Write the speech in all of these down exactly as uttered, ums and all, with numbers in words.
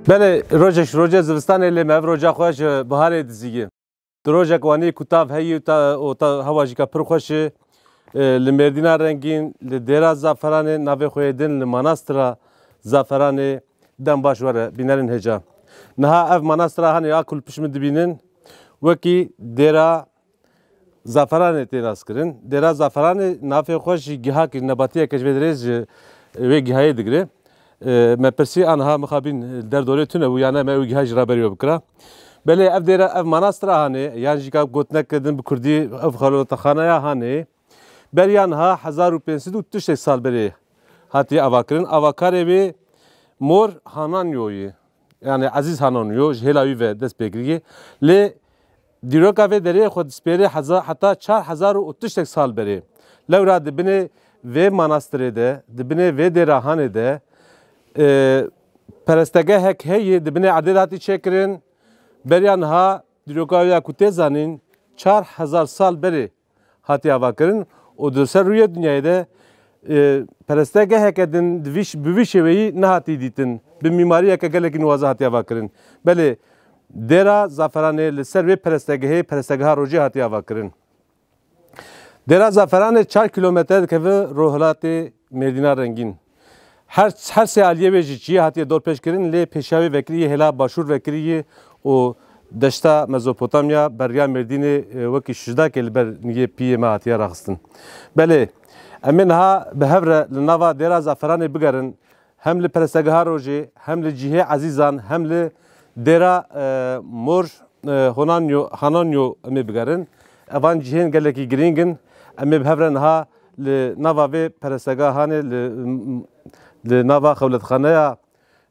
Belê, rojek ji rojê zivistanê, lê me ev roja xwe ji biharê dizî ye. Di rojek wanî ku tav heyî û ta, û ta hewa jî ka pir xweş e. E, li Mêrdîna Rengîn, li Dêra Zaferanê, navê xwe yê din li Manastira Zaferanê. Dem baş were, bînerên hêja. Niha ev manastira hanê a ku li pişt min dibînin, wekî Dêra Zaferanê tê naskirin. Dêra Zaferanê navê xwe ji gihakî, nebatiyeke ji vê derê ji wê gihayê digire. E, me pirsî, aniha mixabin li derdorê tune bû, yan me wê gihayê ji raberî we bikira. Belê ev dêra, ev manastira hanê, yan jî ka gotinek din bi kurdî ev xelatexaneya hanê, beriya niha hezar û pênc sed û tiştek sal berê hatiye avakirin. Avakarê wê Mor Hananyoyê, yani Ezîz Hananyo, ji hêla wî ve dest pê kiriye. Lê dîroka vê derê xwe dispêre heza-, heta çar hezar û tiştek sal berê. Lewra di binê vê manastirê de, di binê vê dêrahanê de, e, perestegehek heye, di binê erdê de hatî çêkirin. Beriya niha dîroka wê ya ku tê zanîn, çar hezar sal berê hatiye avakirin û di ser rûyê dinyayê de, e, perestegeheke din di vî ş-, bi vî şêweyî nehatî dîtin, bi mîmariyeke gelekî nuwaze hatiye avakirin. Belê, Dêra Zaferanê li ser vê perestegehê, perestegeha rojê hatiye avakirin. Dêra Zaferanê çar kîlometre dikeve rojhilatê Mêrdîna Rengîn. Her, her sê aliyê wê jî çiyê hatiye dorpêçkirin, lê pêşiya wê vekirî yê hêla başûr vekirî yê û deşta Mezopotamya beriya Mêrdînê, e, wekî şujdakê li ber nigê piyê me hatiye raxistin. Belê, em ê niha bi hev re li nava Dêra Zaferanê bigerin, hem li perestegeha rojê, hem li cihê ezîzan, hem li dêra, e, Mor, e, Honanyo, Hananyo em ê bigerin. Evan cihên gelekî girîng in. Em ê bi hev re niha li nava vê perestegehanê, li, li nava xewletxaneya,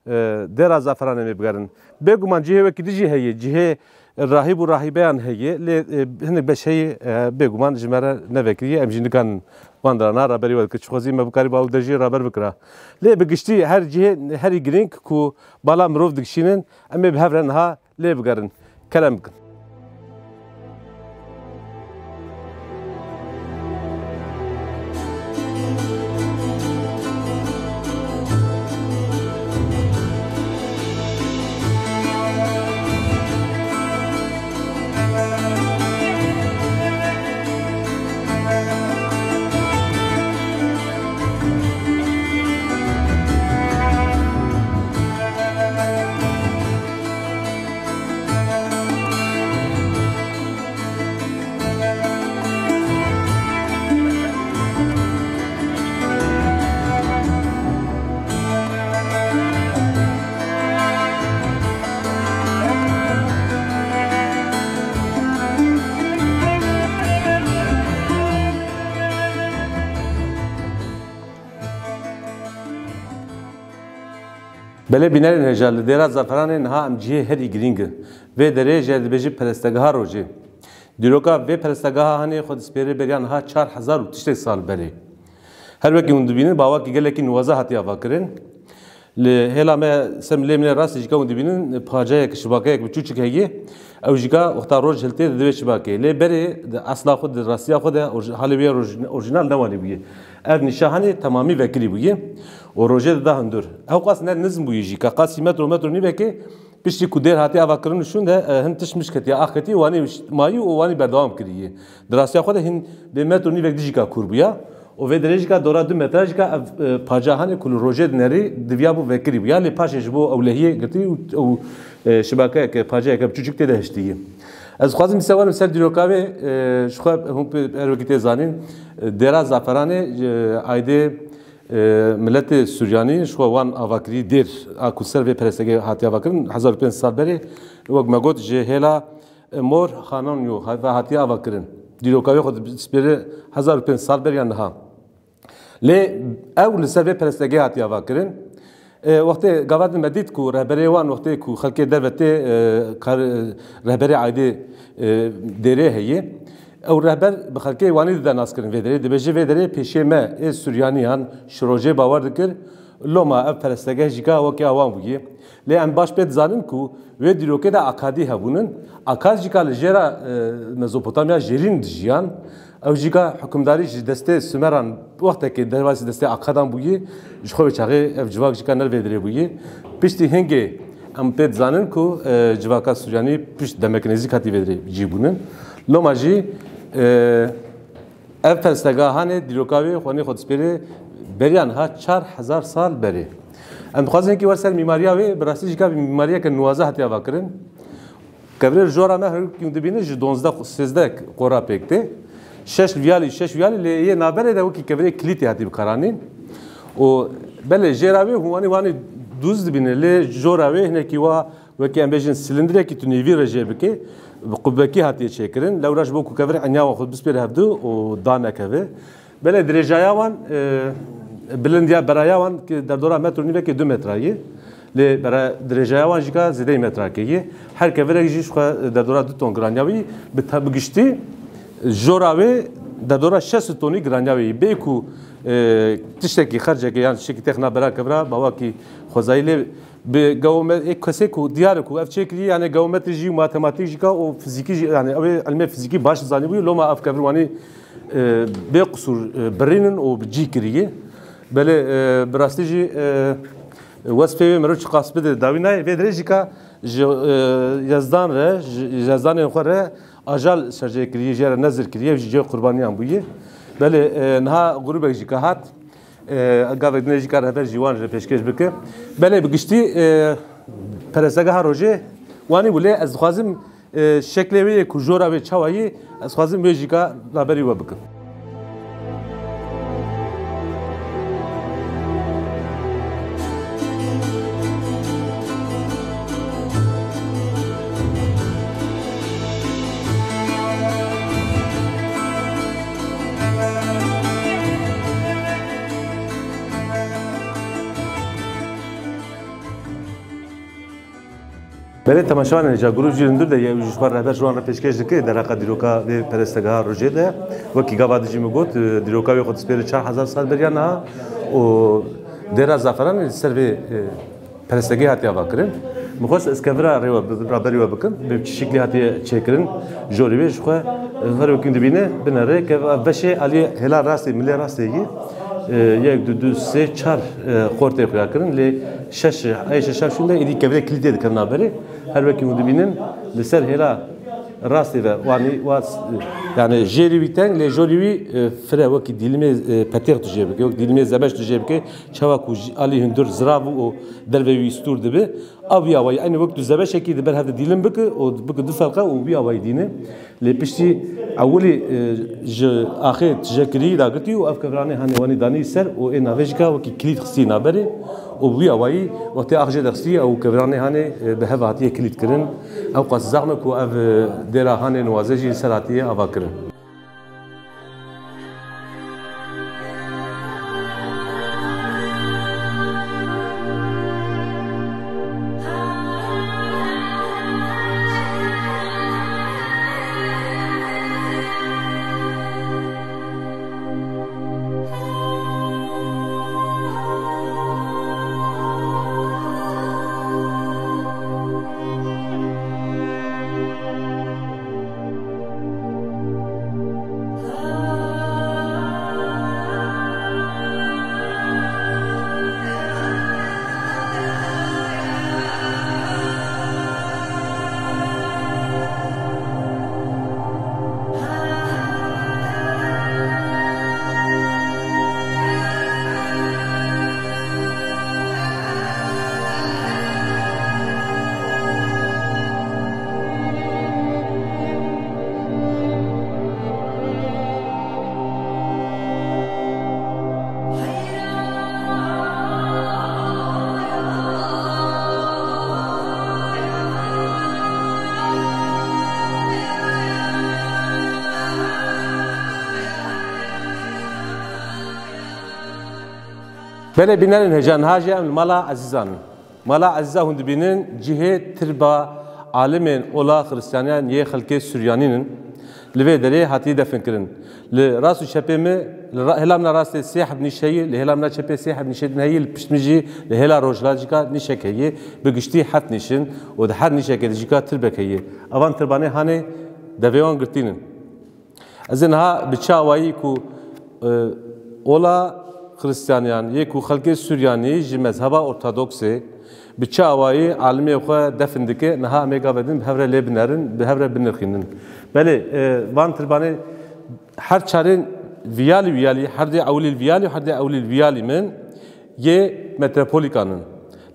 e, Dêra Zaferanê em ê bigerin. Bêguman cihê wekî din jî heye, cihê rahîb û rahîbeyan heye, lê, e, hinek beş heye, e, bêguman ji me re nevekiriye, em jî nikarin van dirana raberî we dikir. Çi xwezî me bikarîba ew der jî raber bikira. Lê bi giştî her cihê herî girîng ku bala mirov dikişînin, em ê bi hev re niha lê bigerin. Kerem bikin. Belê bînerên hêja, li Dêra Zaferanê niha em cihê herî girîng in. Vê derê jê dibêjin perestegeha rojê. Dîroka vê perestegeha hanê xwe dispêre beriya niha çar hezar û tiştek sal berê. Her wekî hûn dibînin, bi awakî gelekî nuwaze hatiye avakirin. Li hêla me, ser milê min ê rastê jî ka hûn dibînin, pacayek, şibakeyek biçûçik heye. Ew jî ka wexta roj hiltê di divê şibakê. Lê berê di esla xwe, di rastiya xwe de orji-, halê wê ya roj-, orjînal ne wanî bûye. Ev nîşa hanê temamî vekirî bûye û rojê dida hundir. Ew qas ne nizm bûye jî, ka qasî metro, metro nîvekê, piştî ku dêr hatiye avakirin û şûn de, e, hin tişt mişk hetiye, ax ketiye, wanî mayî û wanî berdewam kiriye. Di rastiya xwe de hin bê metro nîvek dijî ka kûr bûya. Û vê derê jî ka dora du metre jî ka ev, e, paca hanê ku li rojê dinerî diviya bû vekirî bûya, lê paşê ji bo ewlehiyê girtî û, û, e, şibakeyeke, paceyeke biçûçik tê de hiştî. Ez dixwazim dîsa werim ser dîroka wê, e, ji xwe hûn pê her wekî tê zanîn, e, Dêra Zaferanê, e, aydê, e, miletê Suryanî ji xwe wan avakirî dêr a ku ser vê perestegê hatiye avakirin, hezar û pênc sal berê, wek me got, ji hêla, e, Mor Xanonyo ve hatiye avakirin. Dîroka wê xwe dispêre hezar û pênc sal ber yan niha. Lê ew li ser vê perestegehê hatiye avakirin. E, wextê gava din me dît ku rehberê wan, wextê ku xelkê derve tê, e, kar, e, rehberê aydê, e, dêrê heye. Ew rehber bi xelkê wanî dide naskirin vê derê. Dibêje vê derê pêşê me ê Suryaniyan şirojê bawer dikir. Loma ev perestegeh jî ka wekî awan bûye. Lê em baş pê dizanin ku wê dîrokê de Akadî hebûnin. Akad jî ka li jêra, e, Mezopotamya jêrîn dijiyan. Ew jî ka hukimdarî ji destê Sumeran wextekê derbasî destê Akadan bûyî, ji xwe wê çaxê ev civak jî ka ne li vê derê bûyî. Piştî hingê Em pê dizanin ku, e, civaka Suryanî pişt demek nêzîk hatî vê derê cî bûnin. Loma jî, e, ev perestega hanê dîroka wê xwenê xwe dispêrê beriya niha çar hezar sal berê. Em dixwazin yekî wer ser mîmariya wê, bi rastî jî ka mîmariyeke nuwaze hatiye avakirin. Kevirê li jora me her wekî hûn dibînin ji duwazdeh sêzdeh qora pêk tê. Şeş viyalî, şeş viyalî lê yê navberê de wekî kevirê kilîtê hatî bikaranîn. Û belê jêra wê hûn wanî wanî dûz dibînin lê jora wê hinekî wa wekî em bêjin silindrekî tu nêvî re jê bike, bi qubekî hatiye çêkirin. Lewra ji bo ku kevir enya wan xwe bispêre hevdu û danekeve. Belê dirêjaya wan, e, bilindiya beraya wan ki derdora metro nîvekê du metra ye. Lê bera dirêjaya wan jî ka zêdeyî metrakê ye. Her kevirek jî ji xwe derdora du ton giraniya wî bi te-, bi giştî jora wê derdora şeş tonî giraniya wê ye. Bê ku, e, tiştekî xerceke yan tiştekî têxna bera kevira bawa ki xwezayî lê bi geomet-, ê kesê ku diyar e ku ev çêkirî, yani geometri jî, matematîk jî ka û fizîkî jî, yani ew ê ilmê fizîkî baş zanîbûyî, loma ev kevir wanî, e, bê qisûr, e, birînin û bi cî kirî. Belê, e, bi rastî jî, e, wesfê wê meriv çiqas bide dawî nayê. Vê dirê jî ka ji, e, Yezdan re, ji, ji Yezdanên xwe re ajal sercê kirî, jê re nezir kirî, ev jî cihê qurbaniyan bûye. Belê, e, niha grûbek jî ka hat. E, gavek din jî ka rehber jî wan re pêşkêş bike. Belê bi giştî, e, perestegeha rojê wanî bû lê ez dixwazim, e, şeklê wê yê ku jora wê çawa yî, ez dixwazim wê jî ka raberî we bikim. Belê temaşevanên hêja, grûp jî li hundir de ye, ew jî ji xwe rehber ji wan re pêşkêş dike, derheqa dîroka vê perestegeha rojê de. Wekî gava dijî min got, e, dîroka wê xwe dispêre çar hezar sal beriya niha û dêra Zaferanê li ser vê, e, perestegehê hatiye avakirin. Min xwest ez kevira rê we bi-, raberî we bikim, bi çi şiklî hatiye çêkirin, jorî wê ji xwe, e, her wekî dibîne, binere, kev-, ev beşê aliyê hêla rastê, milê rastê yî, e, yek, du, du, sê, çar, e, xortê xuya kirin, lê şeş, ê şeşa şûnde êdî kevirê kilîtê dikevin navberê. Her wekî hûn dibînin, li ser hêla rastê ve wanî, wa, yani jêrî wî teng, lê jorî wî, e, fire wekî dîlimê, e, petêx tu jê bike, wek dîlimê zebeş tu jê bike, çawa ku jî alî hundir zirav û dervê wî stûr dibe, a wî awayî, eynî wek tu zebeşekî di ber hev de dîlim bike û bike du felqe û wî awayî dîne. Lê piştî ewilî, e, ji axê tijekirî dagirtî û ev keviranê hanê wanî danî ser û ê navê jî ka wekî kilît xistî naberê û bi wî awayî wextê ax jê dexistî ew keviranê hanê, e, bi hev hatiye kilît kirin. Ew qas zexm e ku ev, e, dêra hanê nuwaze jî li ser hatiye ava kirin. Belê bînerên hêja, niha jî em li mala Ezîzan in. Mala Ezîza hûn dibînin, cihê tirba alimên ola xiristiyaniyan yê xelkê Suryanîn in. Li vê derê hatiye definkirin. Li rast û çepê me, li ra-, hêla min a rastê sê heb nîş heye, li hêla min a çepê sê heb nîşê din heye, li pişt min jî li hêla rojhilat jî ka nîşek heye. Bi giştî heft nîş in û di her nîşekê de jî ka tirbek heye. Evan tirbanê hanê devê wan girtîn in. Ez ê niha bi çi awayî ku, e, ola Xiristiyaniyan yê ku xelkê Suryanî ji mezheba Ortodoksê Bi çi awayî alimê xwe defin dike, niha em ê gavê din bi hev re lê binerin, bi hev re binirxînin. Belê, e, van tirbanê her çarên viyalî viyalî, her dê ewilî viyalî, her dê ewilî viyalî min yê metropolîkan in.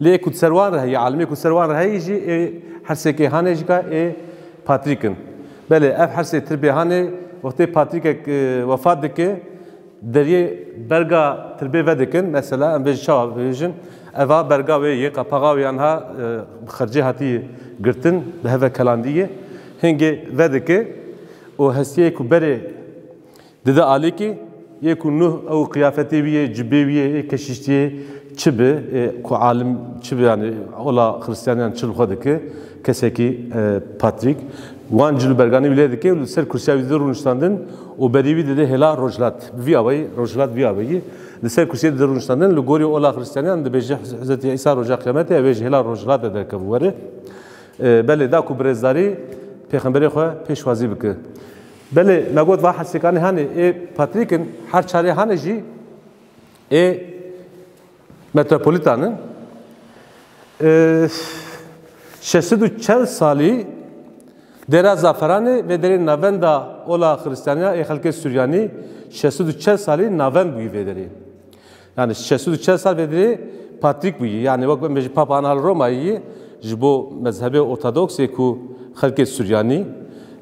Lê ku ser wan re heye, alimê ku ser wan re heye jî ê her sêkê hanê jî ka ê Patrîk in. Belê, ev her sê tirbê hanê wextê Patrîkek, e, wefat dike, deriyê berga tirbê vedikin, mesela, em bêjin çawa bêjin, eva berga wê yê, qapaxa wê yan ha, e, bi xercê hatî girtin, bi heve kelandî ye, hingê vedike û hestiyê ku berê dide alîkî, yê ku nuh ew qiyafetê wî yê, cibê wî yê, ê keşîştiyê çi bi, e, ku alim çi bi, yani, ola Xristiyaniyan çi li xwe dike, kesekî, e, Patrîk. Wan cil û berganî wî lê dike û li ser kursiya wî dide rûniştandin û berî wî dide hêla rojhilat. Bi vî awayî, rojhilat vî awayî. Li ser kursiyê dide rûniştandin, li gorî ola Xristiyanan dibêje Hezretî Îsa roja qiyametê, ew ê ji hêla rojhilat de derkeve were. E, belê, da ku birêzdarî pêxemberê xwe pêşwazî bike. Belê, me got va her sêkanê hanê ê Patrîk in, her çarê hanê jî ê Metropolitan in. E, şeş sed û çel salî Dêra Zaferanê vê derê navenda ola Xristiyaniya ê xelkê Suryanî şeş sed û çel salî navend bûyî vê derê. Yani şeş sed û çel sal vê derê Patrîk bûyî. Yani wek em bêjin Papa ana li Romayê yî ji bo mezhebê Ortodoksê ku xelkê Suryanî,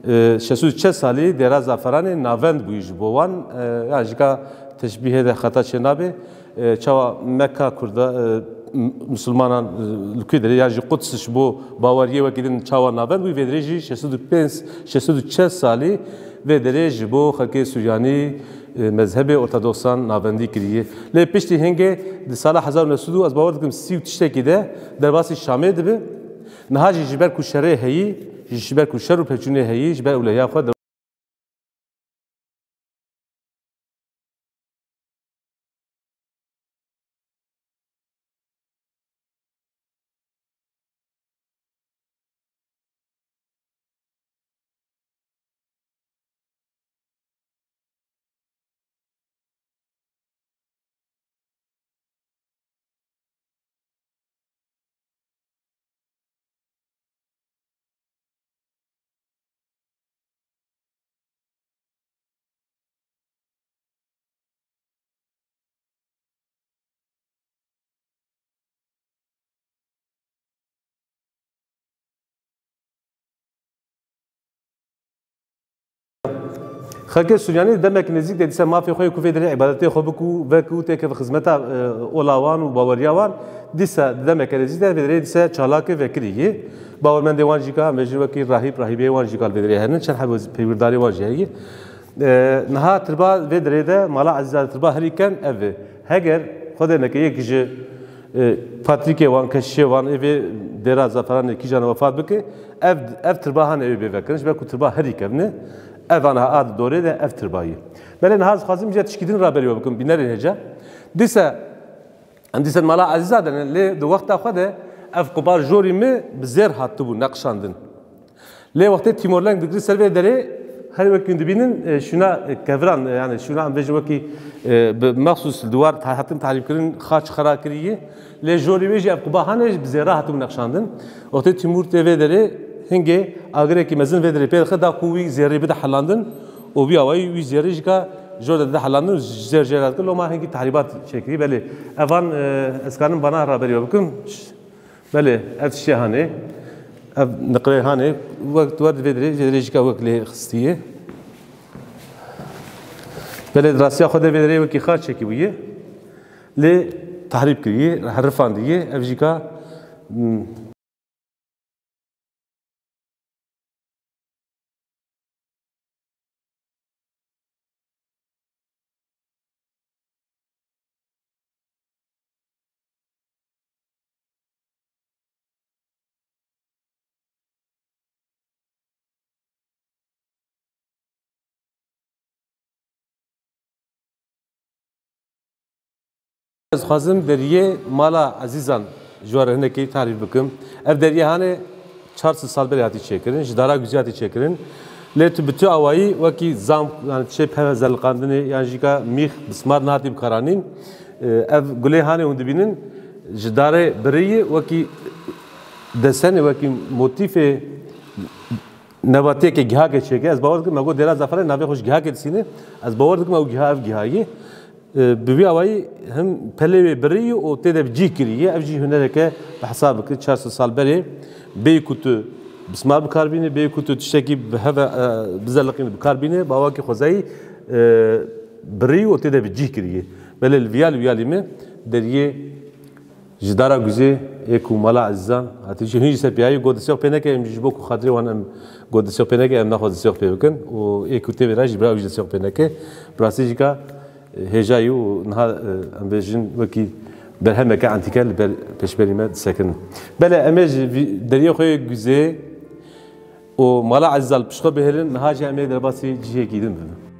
e, şeş sed û çel salî Dêra Zaferanê navend bûyî ji bo wan, e, yani jika teşbîhê de xeta çê nabe. E, çawa Mekka Kurda, e, m-, Misilmanan, e, li ku derê ya jî Quds ji bo baweriyê wekî din çawa navend bûyî, vê derê jî şeş sed û pênc, şeş sed û çel salî vê derê ji bo xelkê Suryanî, e, mezhebê Ortodoksan navendî kiriye. Lê piştî hingê di sala hezar û neh sed û, ez bawer dikim, sî û tiştekî de derbasî Şamê dibe. Niha jî ji ber ku şerê heyî, ji ber ku şer û pêçûnê heyî, ji ber ewlehiya xwe Xelkê Suryanî di demeke nêzîk de dîsa mafê xwe yê ku vê derê îbadetê xwe biku, veku, têkeve xizmeta, e, ola wan û baweriya wan, dîsa di demeke nêzîk de vê derê dîsa çalakê vekirî yê. Bawermendê wan jî ka, em bêjin wekî rahîb, rahîbeyê wan jî ka li vê derê hene, çend heb peywirddarê wan jî heye. E, niha tirba vê derê de, mala Ezîza de tirba herî ken ev e. Heger Xwedê neke yek ji, e, patrîkê wan, keşişê wan ê vê dêra Zaferanê kîjan wefat bike, ev, ev tirba hane ê bê vekirin, ji ber ku tirba herî kevn e, ev aniha a di dorê de ev tirba ye. Belê niha ez dixwazim jî tişkî din raberî we bikim, bînerên hêja. Dîse, em dîse mala Ezîza de ne, lê di wexta xwe de ev qubar jorî min bi zêr hatibû neqşandin. Lê wextê Tîmorleng digirî ser vê derê, her wekî hûn dibînin, e, şûna, e, keviran, e, yani şûna em bêjin wekî, e, bi mexsûs li dîwar ta-, hatin tahrîbkirin, xaç xera kirî ye. Lê jorê wê jî ev quba hane jî bi zêra hatibû neqşandin. Wextê Tîmûr tê vê derê hingê agirekî mezin vê derê pê dixe da ku wî zêrê bide helandin û vî awayî wî zêrê jî ka jor de dide helandin û zêr jê re dike. Loma hingî tahrîbat çêkirî. Belê evan, e, ez kanim vana raberî we bikim. Belê, ev tiştê hanê. Ev niqrê hanê. Wek tu wer divê dirê, vê dirê jîka wek lê xistiye. Belê, di rastiya xwe de vê dirê wekî xaç çekî bûye. Lê tahrîb kiriye, herifandiye. Ev jîka, hmm, Ez dixwazim deriyê mala Ezîzan ji we re hinekî tarîf bikim. Ev deriyê hanê çar sed sal berê hatî çêkirin, ji dara guzî hatî çêkirin. Lê tu bi tu awayî wekî zam, yani tiştê peve zeliqandinê yan jî ka mîx, bismar nehatî bikaranîn. Ev gulê hanê hûn dibînin, ji darê birî yê wekî Desenê wekî motîfê nebatiyeke gihakê çêke. Ez bawer dikim, me got dêra zaferanê navê xwe ji gihakê disîne. Ez bawer dikim ew giha ev giha ye. E, bi vî awayî him pelê wê birî û tê de bi cîh kirî ye. Ev jî hunereke bi hesab bike. Çar sed sal berê bêyî ku tu bismar bi kar bînî, bêyî ku tu tiştekî bi heve, e, bizeliqînî bi kar bînî, bi awakî xwezayî, e, birî û tê de bi cîh kirî ye. Belê li viya li viya lî me deriyê Ji dara guzê ê ku mala ezîzan hatî jî, hûn jî ser piyayî got destê xwe pê neke, em jî ji bo ku xatirê wan em got destê xwe pê neke, em naxwe destê xwe pê bikin û ê ku tê vê re jî bira wî jî destê xwe pê neke. Bi rastî jî ka, e, hêja yî û niha, e, em bêjin wekî berhemeke entîke li ber pêşberî me disekinin. Belê em ê ji vî deriyê xwe yê guzê û mala ezîzan li pişt xwe bihêlin, niha jî em ê derbasî cihekî din bibin.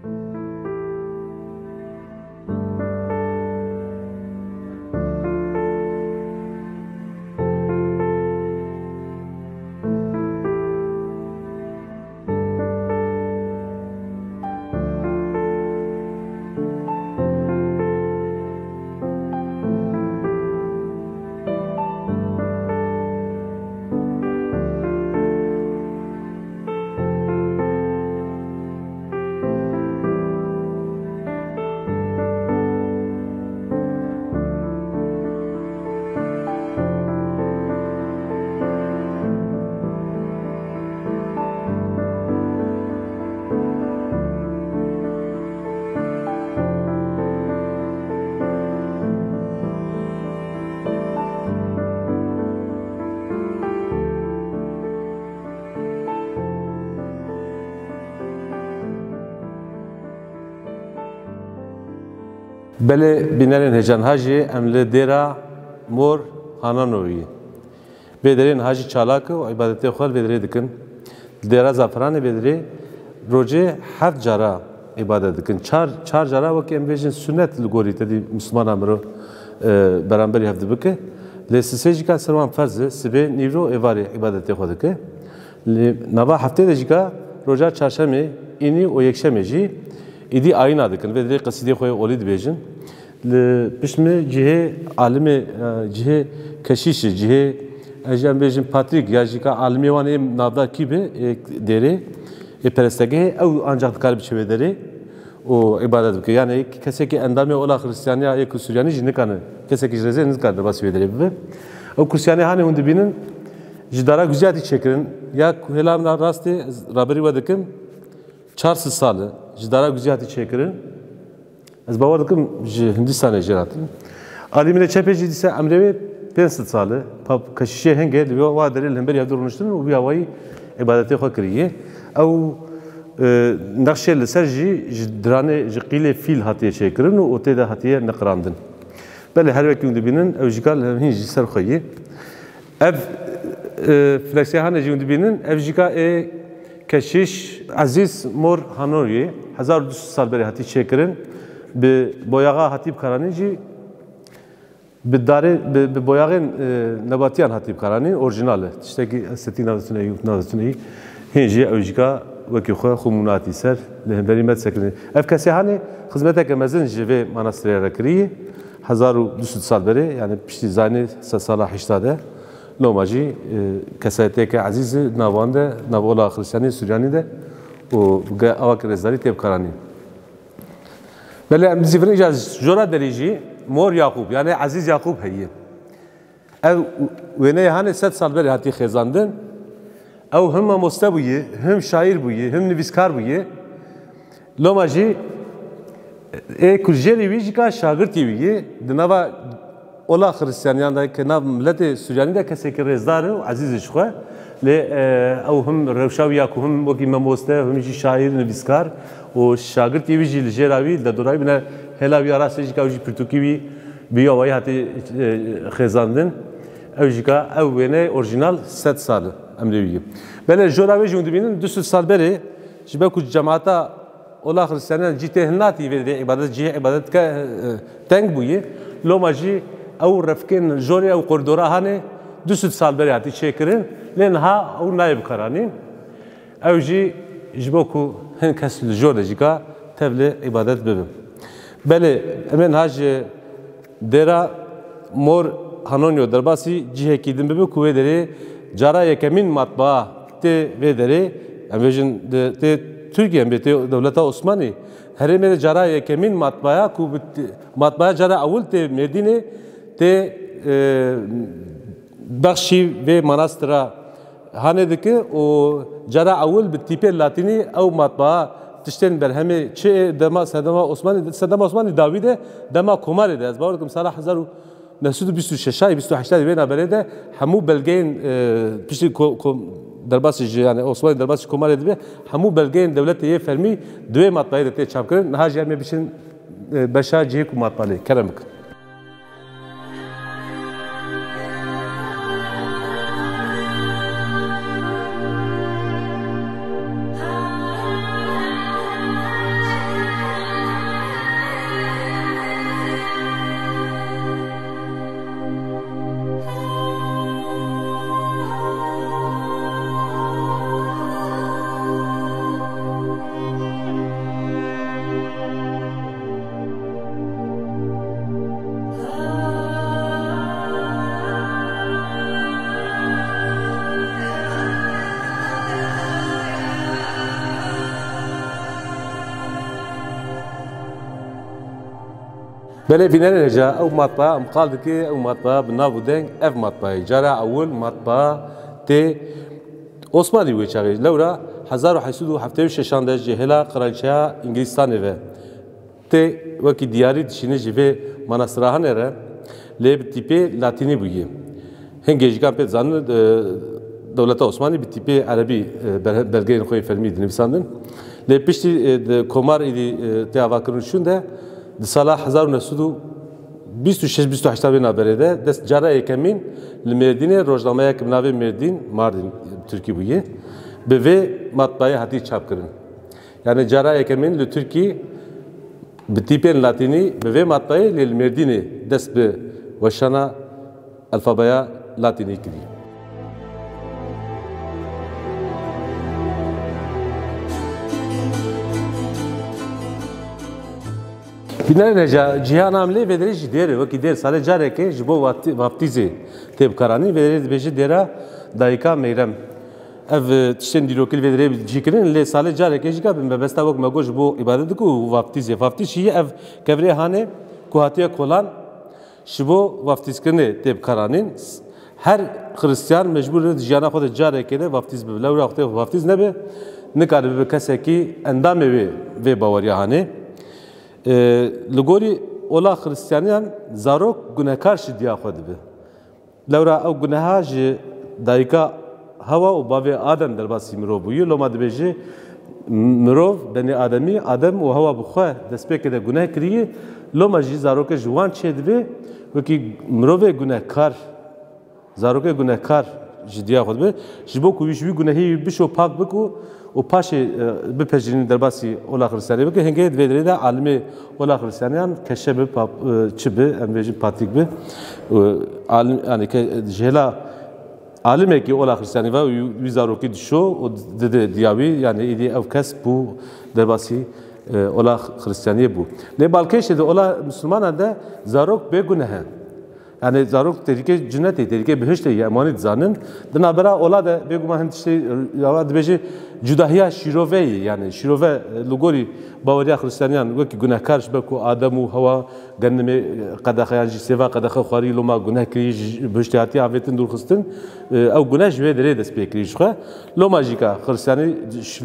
Belê bînerên hêja, niha jî em li dêra Mor Hananoyê. Vê derê niha jî çalak e û îbadetê xwe li vê derê dikin. Li dêra Zaferanê vê derê rojê heft cara îbadet dikin. Çar, çar cara wekî em bêjin sunet li gorî tedî Mislimana mirov, e, beramberî hev dibike. Lê sisê jî ka ser wan ferz e, sibê, nîvro, êvarê îbadetê xwe dike. Li nava heftê de jî ka roja çarşemê, înî û yekşemê jî îdî ayîna dikin. Vê derê qesîdê xwe yê olî dibêjin. Li pişt min cihê alimê, e, cihê keşîş e, cihê, ez jî em bêjin patrîk, ya jî ka alimê wan ê navdar kî be, ê dêrê, ê perestegehê, ew ancak dikare biçe wê derê û îbadet bike. Yani kesekî endamê ola Xristiyaniya yê ku Suryanî jî nikane, kesekî ji rêzê nikane derbasî wê derê bibe. Ew kursiyane hanê hûn dibînin, ji dara guziyatî çêkirin. Ya ku hêla min rastê, ez raberî we dikim, çar sed sal e, ji dara guziyatî çêkirin. Ez bawer dikim ji Hindistanê jê hatin. Alî min ê çepê jî dîsa emrê wê pênc sed sal e. Pa-, keşîşê hingê li wa derê li hemberî hevdû rûniştin û wî awayî îbadetê xwe kiriye. Ew, e, nexşê li ser jî ji diranê, ji qîlê fîl hatiye çêkirin û tê de hatiye niqirandin. Belê her wekî hûn dibînin, ew jî ka li hîn jî ser xwe yê. Ev, e, fleksê hane jî hûn dibînin, ev jî ka ê keşîş Ezîz Mor Hanoyê, hezar û du sed sal berê hatî çêkirin, bi boyaxa hatî bikaranîn jî, bi darê, bi, bi boyaxên, e, nebatiyan hatî bikaranîn, orjinal e. Tiştekî estetîk nadetune yî, nadetune yî. Hîn jî ew jî ka wekî xwe xumûnatî ser, li hemberî me disekinî. Ev kesê hanê xizmeteke mezin ji vê manastirê re kirî. Hezar û du sed sal berê, yani piştî zanî sedsala heşta de, loma jî, e, kesayeteke ezîz e, nav wan de, nav ola Xristiyanî, Suryanî de û ge-, awakî rêzdarî tê bikaranî. Belê em dizîvirin îja jora derî jî Mor Yaqûb, yani Ezîz Yaqûb heye. Ev wêneyê hanê sed sal berê hatî xêzandin. Ew him mamoste bûye, him şaîr bûye, him nivîskar bûye. Loma jî ê ku jêrî wî jî ka şagirtî wî ye. Di nava ola Xiristiyaniyan de ke nav miletê Suryanî de kesekî rêzdar e û ezîz e ji xwe. Lê, e, ew him rewşa wî ya ku him wekî mamoste, him jî şaîr, nivîskar û şagirtî wî jî li jêra wî, li derdora wî bine hêla wî ya rastê jî ka ew jî pirtûkî wî bi awayî hatî, e, xêzandin. Ew jî ka ew wêne orjinal sed sal e emrê wî ye. Belê jora wê jî hûn dibînin du sed sal berê ji ber ku cemaata ola Xiristiyaniyan cî tê hinatî vê derê îbadet, cihê îbadet ke, e, teng bûye. Loma jî ew refkên jorê ew koridora hanê du sed sal berê hatî çêkirin. Lê niha ew nayê bikaranîn. Ew jî ji bo ku hin kes li jor de jî ka tevlê îbadet bibin. Belê, em ê niha ji dêra Mor Hanonyo derbasî cihekî din bibe ku wê derê Cara yekemîn matbaa tê vê derê, em bêjin, di, tê Tirkiye, em bê tê dewleta Osmanî. Herêmê de cara yekemîn matbaaya ku bi t-, matbaaya cara ewil tê Mêrdînê tê, e, bexşî vê manastira hanê dike û cara ewil bi tîpê latînî ew matbaa tiştên berhemê çi ê dema sedema Osmanî, sedema Osmanî dawî de dema Komarê de. Ez bawer dikim sala hezar û neh sed û bîst û şeş, bîst û heşt wê navberê de hemû belgeyên, e, piştî ko-, ko-, derbasî ji, yani Osmanî derbasî Komarê dibe, hemû belgeyên dewletê yê fermî di wê matbayê de tê çapkirin. Niha jî em ê biçin, e, beşa cihê ku matba lê. Kerem bikin. Belê bînerên hêja, ew matbaa em qal dike, ew matbaa bi nav û deng, ev matbayê. Cara ewil matbaa tê Osmanî wê çaxê. Lewra hezar û heşt sed û heftê û şeşan de ji hêla Qiralçeya Îngilîstanê ve tê wekî diyarî dişîne ji vê manastirahanê re, lê bi tîpê latînî bûye. Hingê jî kan pê dizanin, e, dewleta Osmanî bi tîpê erebî, e, ber-, belgeyên xwe yê fermî dinivîsandin. Lê piştî, e, di Komar êdî, e, tê avakirin şûn de, di sala hezar û neh sed û bîst û şeş bîst û heşt wê navberê de dest cara yekemîn li Mêrdînê rojnameyek bi navê Mêrdîn, Mardin, Tirkî bûye, bi vê matbayê hatî çapkirin. Yani cara yekemîn li Tirkî bi tîpên latînî bi vê matbayê lê li Mêrdînê dest bi weşana alfabeya latînî kirî. Bînerên hêja, cihê ana em lê vê derê jî dêr e. Wekî dêr salê carekê ji bo vati-, vaftîzê tê bikaranîn. Vê derê dibêje dêra Dayika Meyrem. Ev, e, tiştên dîrokî li vê derê cî kirin, lê salê carekê jî ka bi mebesta wek me got ji bo îbadet diku û vaftîzê. Vaftîz jî ev kevirê hanê ku hatiye kolan ji bo vaftîzkirinê tê bikaranîn. Her Xiristiyan mecbûr e di jiyana xwe de carekê de vaftîz bibe. Lewra wextê vaftîz nebe, nikare bibe kesekî endamê wê, vê baweriya hanê. E, li gorî ola Xiristiyaniyan zarok gunehkar ji diya xwe dibe. Lewra ew guneha ji dayika Hewa û bavê Adem derbasî mirov bûye. Loma dibêje mirov, benî Ademî, Adem û Hewa bi xwe destpêkê de guneh kiriye. Loma jî zaroke ji wan çêdibe, wekî mirovê gunehkar, zarokê gunehkar ji diya xwe dibe. Ji bo ku wî ji wî gunehê wî bişo pak bik û û paşê, e, bipejirîn derbasî ola Xiristiyanê bike. Hingê di vê derê de alimê ola Xiristiyaniyan keşe bi, pap-, e, çi bi, em bêjin patrik bi. E, alim, yani ke-, ji hêla alimekî ola Xiristiyanî ve wî, wî zarokî dişo û dide diya wî, yani êdî ew kes bû derbasî, e, ola Xiristiyaniyê bû. Lê balkêşê de ola Misilmana de zarok bê guneh e. Yani zarok terîkê cinetê, terîkê bihiştê ye, em wanî dizanin. Di navbera ola de bêguman hin tiştê, ya dibêje cudahiya şîrove ye, yani şîrove, e, li gorî baweriya Xiristiyaniyan wekî gunehkar ji ber ku Adem û Hewa genimê, e, qedexe yan jî sêva qedexe xwarî, loma guneh kirî, ji bihiştê hatiye avêtin dûrxistin, e, ew guneh ji wê derê dest pê kirî ji xwe. Loma jî ka Xiristiyanî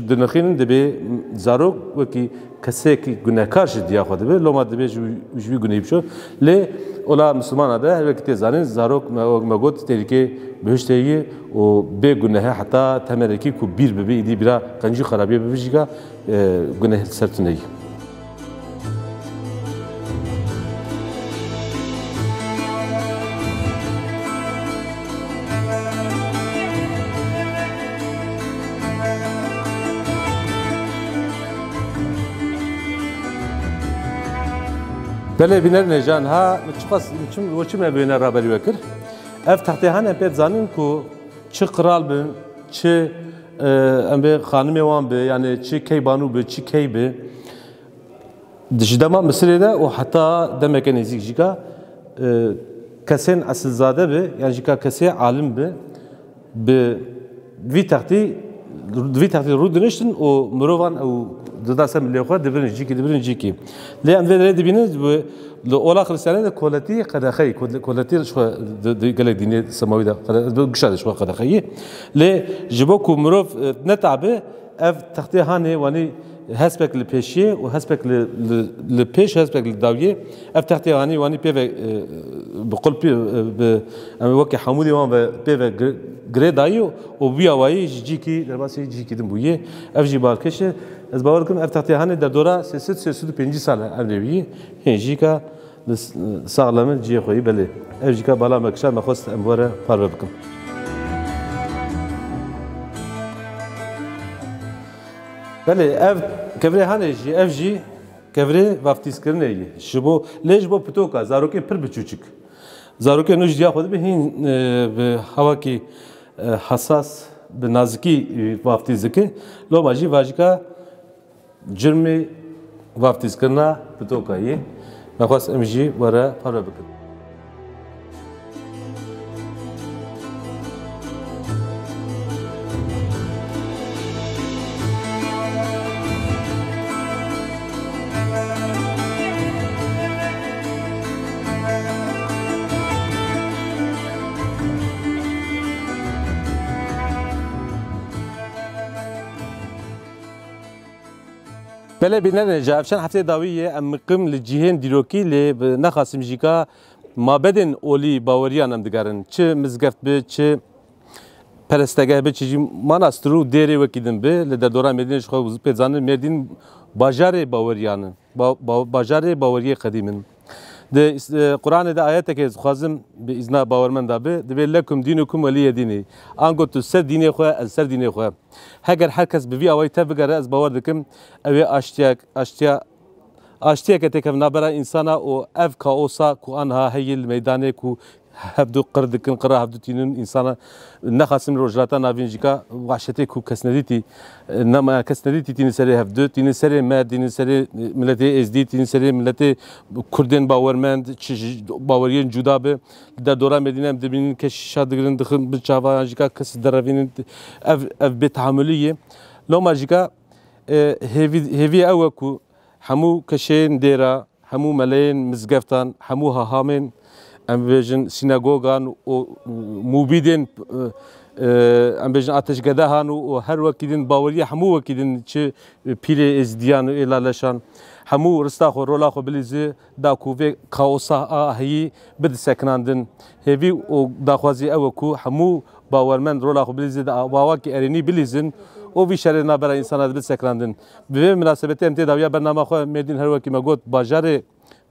dinirxînin dibê zarok wekî kesekî gunehkar ji diya xwe dibe, loma dibê ji, ji wî gunehî biço. Lê ola Misilmana de her wekî tê zanîn, zarok me, wek me got, terîkê bihiştê ye û bê guneh e heta temelekî ku bîr bibe, îdî bîra qencî xerabiyê bibe jî ka, e, guneh li ser tune ye. Belê bînerên hêja, niha min çiqas, min çi, we çi me bi wêne raberî we kir? Ev textê hene pê dizanin ku çi qral bin, çi, e, em bê xanimê wan bi, yani çi keybanû bi, çi key bi. Di ji dema Misirê de û heta demeke nêzîk jî ka, e, kesên esilzade bi, yan jî ka kesê alim bi, Bi vî textî, di vî textî rû diniştin û mirovan ew dida ser milê xwe, dibirin cîkî, dibirin cîkî. Lê em vê derê dibînin, bi, li ola Xiristiyanê de koletî qedexeyî, kole-, koletî ji xwe di, di gelek dînê semawî de qede-, di gişa de ji xwe qedexeyî. Lê ji bo ku mirov, e, netabe, ev textê hanê wanî hespek li pêşiyê û hespek li, li, li pêş, hespek li dawiyê. Ev textê hanî wanî pê ve, e, bi qulpî, e, bi, em ê wekî hemûdê wan ve pê ve gir-, girê dayî û, û bûya wayî ji cîkî, derbasî cîkî din bûyî. Ev jî balkêş e. Ez bawer dikim ev textê hanê derdora sê sed, sê sed û pêncî sal e ev nêwî. Hên jîka li s-, saxlem in cihê xwe yî, belê. Ev jî ka bala me kişand, me xwest em were parve bikim. Belê, ev kevirê hanê jî, ev jî kevirê vaftîzkirinê yî. Ji bo, lê ji bo pitoka, zarokên pir biçûçik. Zarokên nû ji diya xwe dibe hîn, e, bi hawakî, e, hesas, bi nazikî, e, vaftîz dike. Loma jî vajika Cirmê vaftîzkirina pitoka yê. Me xwest em jî were parve bikin. Belê bînerên hêja, ev çend hefteyê dawî ye em miqim li cihên dîrokî lê bi nexasim jî ka mabedên olî baweriyan em digerin. Çi mizgeft bi, çi perestegeh bi, çi jî manastir û dêrê wekî din bi, li derdora Mêrdînê ji xwe pê zanin Mêrdîn bajarê baweriyan in. Ba-, ba-, bajarê baweriyê qedîm in. Di îs-, e, Quranê de ayetekê dixwazim bi îzna bawermenda bi, dibê lekum dînukum welîye dînî. Ango tu ser dînê xwe, ez ser dînê xwe. Heger her kes bi vî awayî tev bigere, ez bawer dikim, ew ê aştiyak-, aştiya-, aştiyeke têkeve navbera însana û ev kaosa ku anha heye li meydanê ku hevdu qir dikin, qira hevdu tînin, însana nexasim Rojhilata Navîn jî ka wehşetê ku kes nedîtî, nema kes nedîtî tînin serê hevdu, tînin serê me, tînin serê miletê Êzdî, tînin serê miletê Kurdên bawermend, çi ji baweriyên cuda bi. Li derdora Mêrdînê em dibînin kes şîşa digirin, dixin bi çavan, yan jî ka kes derevînin, ev, ev bêtehamulî ye. Loma jî ka, e, hêvî, hêviyê ew e ku hemû keşeyên dêra, hemû meleyên mizgeftan, hemû hahamên, em bêjin, sînegogan û mûbîdên, e, e, em bêjin, ateşgedehan û, û her wekî din baweriya hemû wekî din çi pîrê êzdiyan û ê laleşan, hemû rista xwe, rola xwe bilîzi, da ku vê kaosa a heyî bide sekinandin. Hêvî û daxwazî ew e ku hemû bawermend rola xwe bilîzin, di awakî erênî bilîzin û vî şerê navbera însana de bide sekinandin. Bi vê minasebetê em tê dawiya bernama xwe Mêrdîn her wekî me got bajarê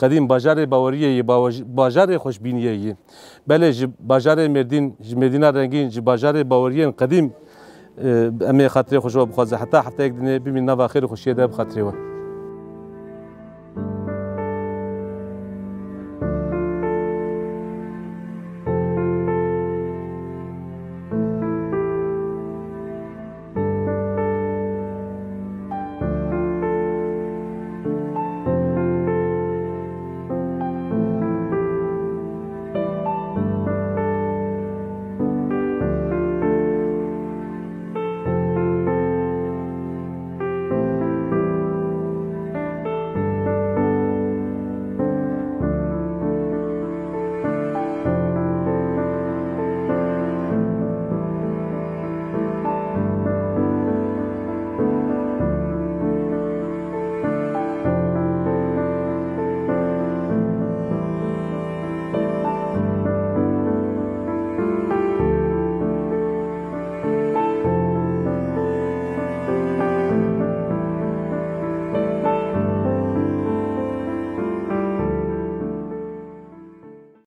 qedîm, bajarê baweriyê yê, bawej-, bajarê xweşbîniyê yê. Belê ji bajarê Mêrdîn, ji Mêrdîna rengîn, ji bajarê baweriyên qedîm, e, em ê xatirê xwe ji we bixwaze. Heta hefteyek dinê bimîn nava xêr û xweşiyê de bi xatirê we.